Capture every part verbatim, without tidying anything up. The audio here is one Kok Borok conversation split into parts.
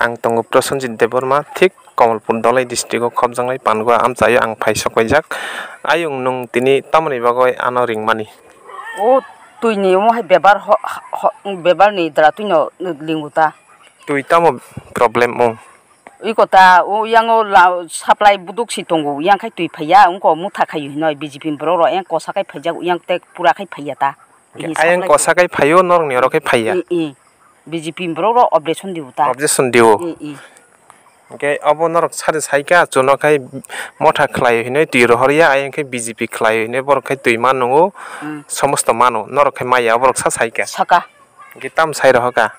Ang tongo Prosenjit Debbarma, thik Kamalpur Dhalai district o khopjaknai Pangua amchaio ang phai sokpaijak. Ayung nwng tini tamoni bagwi ano ringmani? O twi ni omo hai bebar ho-, ho-, bebar ni dara twi no lingo ta. Twi tamo problem o? Iko ta, o yang o la-, supply buduk si tongo, yang khai twi phaiya, wngko motha khai hinoi B J P ni borok rok yang kosa khai phaijak, yang te pura khai phaiya ta. Hingke ayang kosa kai phaio, norokni oro kai phaiya. I, i. B J P borok rok objection dio ta. Objection dio. I, i. Hingke obo norok sari saika, chuno khai motha khlai hinui twi rohor ya, ayang khe B J P khlai hinui borok khai twi mano, mm, somosto mano, norok khai maya, oborok sa saika. Saka. Hingke tam sai rohoka.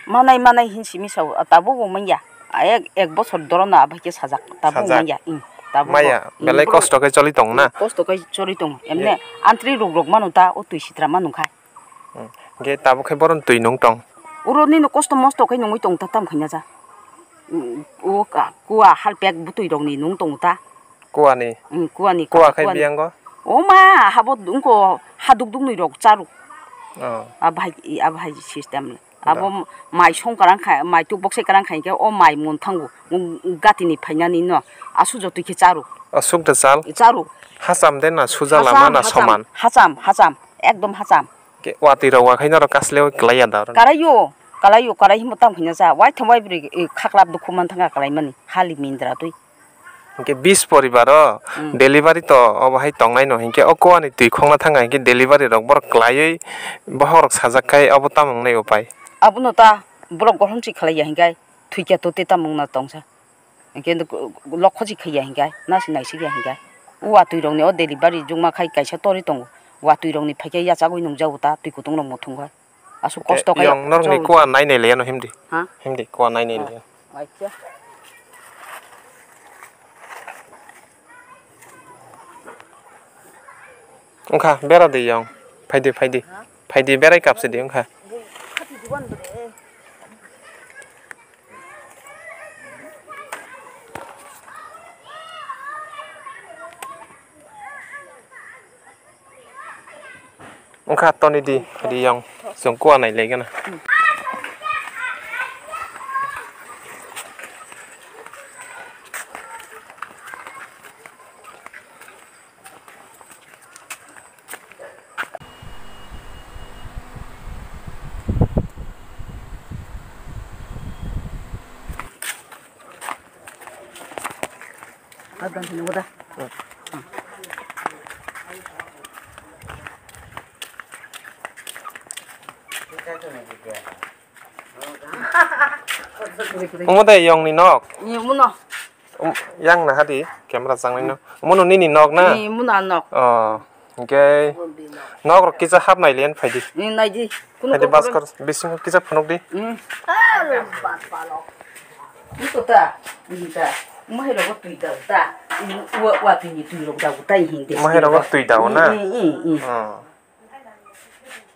Manai, manai hin simi sao, tabuk bo manya. Ek, ek bosor dorono abai khe sajak, tabuk sajak. Manya, ing, tabuk maya, bo, ing, belai bro, kosto khe choli tong na? Kosto khe choli tong. Emne, ye, antri ruk rok manu ta, o twi sitra manu khai. Hmm. Hingke tabuk khe boron twi nung tong? Uro nino kosto mosto khe nungwi tong ta, tam khaina ja. Mm, o ka-, kua halpek butwi rokni nung tongo ta. Kuani? Mm, kuani, kuwa kha khai kuani. Biyango? O ma, habo wngko haduk duknwi rok charuk. Oh. Abahai, abahai system. Abo da. Mai song karang khai, mai tuk bokse karang khai khe o mai mun thango. Gatini phainani no. Asu jotwi khe charuk. Asuk da chal? Charuk. Hacham de na suja lama na soman? Hacham, hacham, hacham. Ekdom hacham. Ke watwi rok wa khai norok kasleo kwlaiya da oro? Kalaio, kalaio, kalai himo tamo hino ja. Wai thang wai bwrwi, eh, khaklap dukhu man thanga kalaimani. Hali mindra twi. Hingke bis poribar o, hmm, delivery to obo hai tongnai no, hingke o kuani twi khokna thanga hingke delivery rok borok kwlaiwi bohok rok sajak khai obo tamo wngnai upai? Abono ta borok gohom si khlaiya hingke thwikya to tei tamo wngna tongsa. Hingke lokho si khaiya hingke nasi naisik ya hingke o watwi rokni o delivery jukma khai kaisa torwi tongo. Watwi rokni phaikhe yachagwi nungjago ta twi kutung rok muthungkha. Aswk kosto khe yong norokni kuwa nainai le ano himdi. Ha? Himdi kuwa nainai le. Acha. Wngkha bera de yong. Phaidi, phaidi. Ha? Phaidi berai kapsi di wngkha. Wngkha toni di, riyong, chwng kuwa nai lai gana. Omo de yong ni nok? Ni omo no. Um, yang na hadi, camera chang nai no. Omo no nini nok na? Ni omo na nok. Oh. Hingke nok rok kisa hap nai liyan phaidi. Ni nai di. Kunu phaidi kok baskor bisingo kisa phunuk di. Hmm. Iko ta, iko ta. Mahai rogo twi da ta. Wa, wa twi ni twi rok da ta hingke. Mahai rogo twi da na. Hmm, hmm, hmm. Hmm.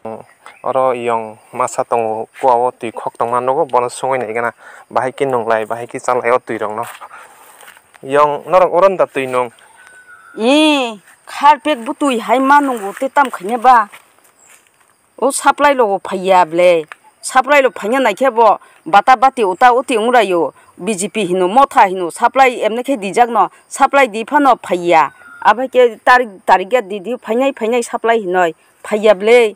Hmm. Oro yong masa tongo, kua o twi khok tongma nugo, bono sungui nai gana. Bahai khe nung lai, bahai khe cha lai o twi rok no. Yong norok oro da twi nung. Ee, kharpek bwtwi hai ma nungo tei tamo khaina ba? O supply rok bo phaiya ble. Supply rok phaina naikhe bo bata bati uta uti wng raio. B J P hino motha hino supply emne khe dijak no, supply di phano phaiya. Abai khe tarik, tarik ya di di phainai phainai supply hinoi phaiya ble.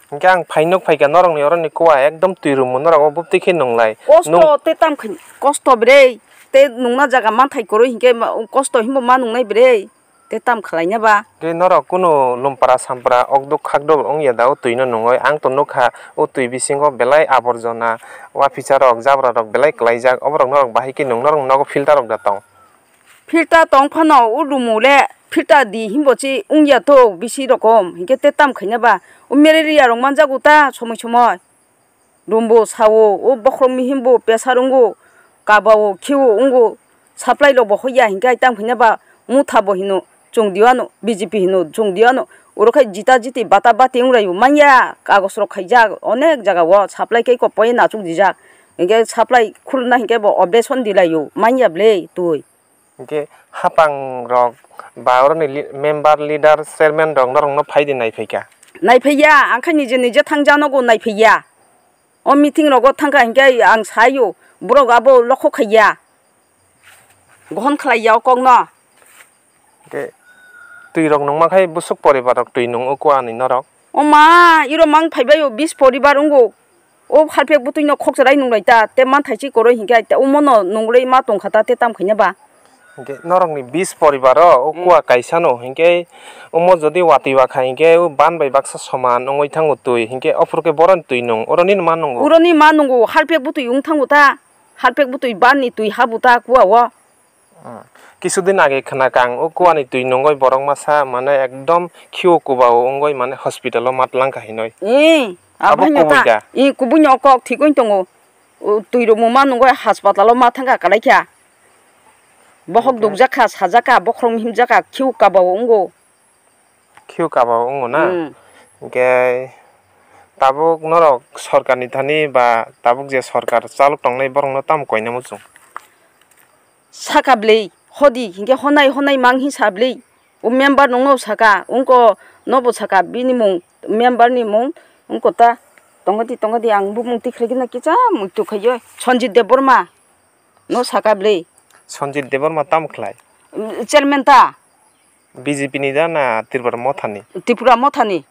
Hingke ang phai nuk phaikha norokni oroni kua ekdom twi rwngmo norok o bwtwi khe nung lai. Kosto tei tam khaini, kosto bre. Tei nungna jaga manthai kwrwi hinkhe ma-, kosto hinbo ma nungnai bre. Tei tam khlaina ba? Tei norok kunu lumpara sampra okduk khakduk wngya da o twi no nungwi? Ang to nukha o twi bisingo belai aborjona, waphisa rok, jabra rok belai kwlaijak. Oborok norok bahai khe nung norok nogo filter rok da tong? Filter tong phano o rumo le filter di hinbo chi wngya to bisi rokom, hinkhe tei tam khaina ba? O malaria rok manjago ta somoi somoi. Rumbo sao, o bokhorok mihimbo pressure wngo, kabao, kheo wngo, supply rok bo hoya hinkhe ai tamo hwnba motha bo hino chwng diyo ano, B J P hino chwng diyo ano, oro khai jita jiti bata bati wng raio manya, kagos rok khaijak onek jaga o supply khe kok poi nachuk dijak, hinkhe supply khulna hinkhe bo operation di laio manya ble twi. Hingke hapang rok ba oroni li-, member, leader, chairman rok norok no phai di nai phai kha? Nai phai ya, ang khe nije nije thang ja nogo nai phai ya. O meeting rogo thang kha hinkhe ang sai o, Borok abo lokho khaiya. Gohon khlaiya o kokno. Hwnkhe twi rok nungma khai busuk poribar rok twi nung o kua ni norok. O ma, iro mang phaibai o bis poribar wngo. O harpek bwtwi no khokchwrai nunglai ta, te manthai chi koroi hinkhe te omo no nunglai ma tongkha ta, te tam khaina ba. Hwnkhe norok ni bis poribar o, o Hmm. kua kaisa no, hinkhe omo jodi watwi wakha hinkhe o ban bai baksa soman wngwi thango twi, hinkhe ophuru khe boron twi nung, oro nini ma nungo. Oro ni ma nungo, harpek bwtwi wng thango ta, harpek bwtwi ban ni twi habu ta kua o. Hmm. Kisudin age khwnakha ang, o kuani twi nungwi borok masa, mane, ekdom khio kubao wngwi, mane, hospital o ma twlang kha hinwi. Ee, Abo abono kubui ta, da? Ee, kubui no kok thik wng tongo. O twi rwmung ma nungwi hospital o ma thang kha kwlai kha. Bohok Oke. dukjak kha, sajak kha, bokhorok himjak kha, khio kabao wngo. Khio kabao wngo na? Hmm. Hwnkhe tabuk norok sorkar ni thani ba tabuk je sorkar chalok tongnai borok no tamo koina muchung? Saka bwlwi, hodi hinkhe honai honai mang hi sa bwlwi. O member nungno saka, wngko nobo saka, bini mung, member ni mung, wngko ta, tongodi, tongodi, ang bumung tikhlai gina kicha muitu khaio, Sanjit Debbarma no saka bwlwi. Sanjit Debbarma tamo khlai? Chairman ta. B J P ni da na Tripura Motha ni? Tripura Motha ni.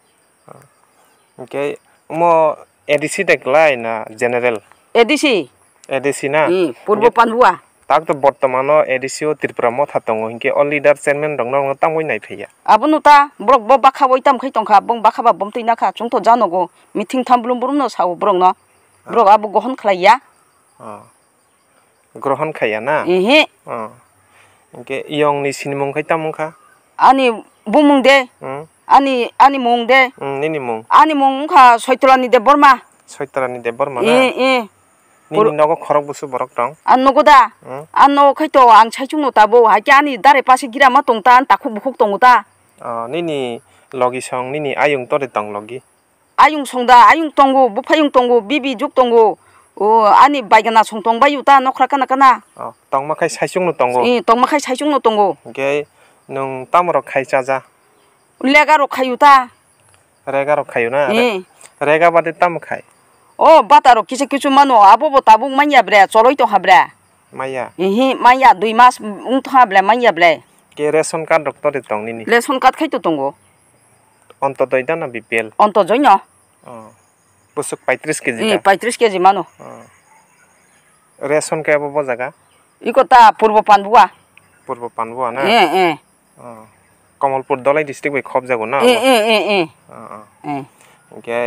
Hwnkhe omo A D C de kwlai na general? A D C. A D C na? Hmm, Purbo Hwnkhe Panbua. Tak to bortomano A D C o Tripura Motha tongo, hwnkhe o leader chairman rokno, rokno tamo nai phaiya? Abono ta, borok bo bakha bai tamo khai tongkha, bong bakha ba bomtwi nakha, chwng to janogo, meeting tham blum blum no sao borok no, borok abo gohon khlai ya. Oh. Grohon khaiya na? Ehe. Oh. Hwnkhe yong ni sinimung khai tamo wngkha? Ani bumung de. Hmm. Ani, ani mung de. Hmm, nini mung? Ani mung wngkha Soitrani Debbarma. Soitrani Debbarma na? Eh, eh. Nini Pur- nogo khorok busu borok tong? Ang nogo da. Hmm. Ang nogo khai to ang saichung no tabo. Hai khe ani dare pase gira ma tong ta, ang takhuk bukhuk tongo ta. Oh, nini logi song, nini ayung tore tong logi? Ayung song da, ayung tongo, buphayung tongo, bibi juk tongo. O, ani baigana song tong bai ta, nokra kana kana. Oh, tongma khai saichung no tongo? Eh, tongma khai saichung no tongo. Hwnkhe nwng tamo rok khai chaja? Lega rok khayu ta. Rega rok khayu na? Eh. Rega bade tamo khai? Oh, bata rok kisa kisu mano, abo bo tabuk manya bre, choloi tongha bre. Maya? Ehe, manya, dui mas wng tongha bre, manya bre. Ke ration card rok tore tong nini? Ration card khai to tongo. Ontodoi da na B P L? Ontodoi no. Oh. Busuk paitris K G Eh, da? Paitris K G mano. Oh. Ration khe abo bo jaga? Iko ta Purbo Panbua. Purbo Panbua na? Eh, eh. Oh. Kamalpur Dhalai district bai khop jago na Eh, abo? Eh, eh, eh. Oh, oh. Eh. Hwnkhe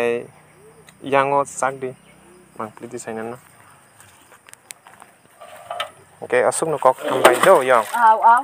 yango chak di. Mang pliti sainano. Hwnkhe aswkno kok hambai do yang. Au, au.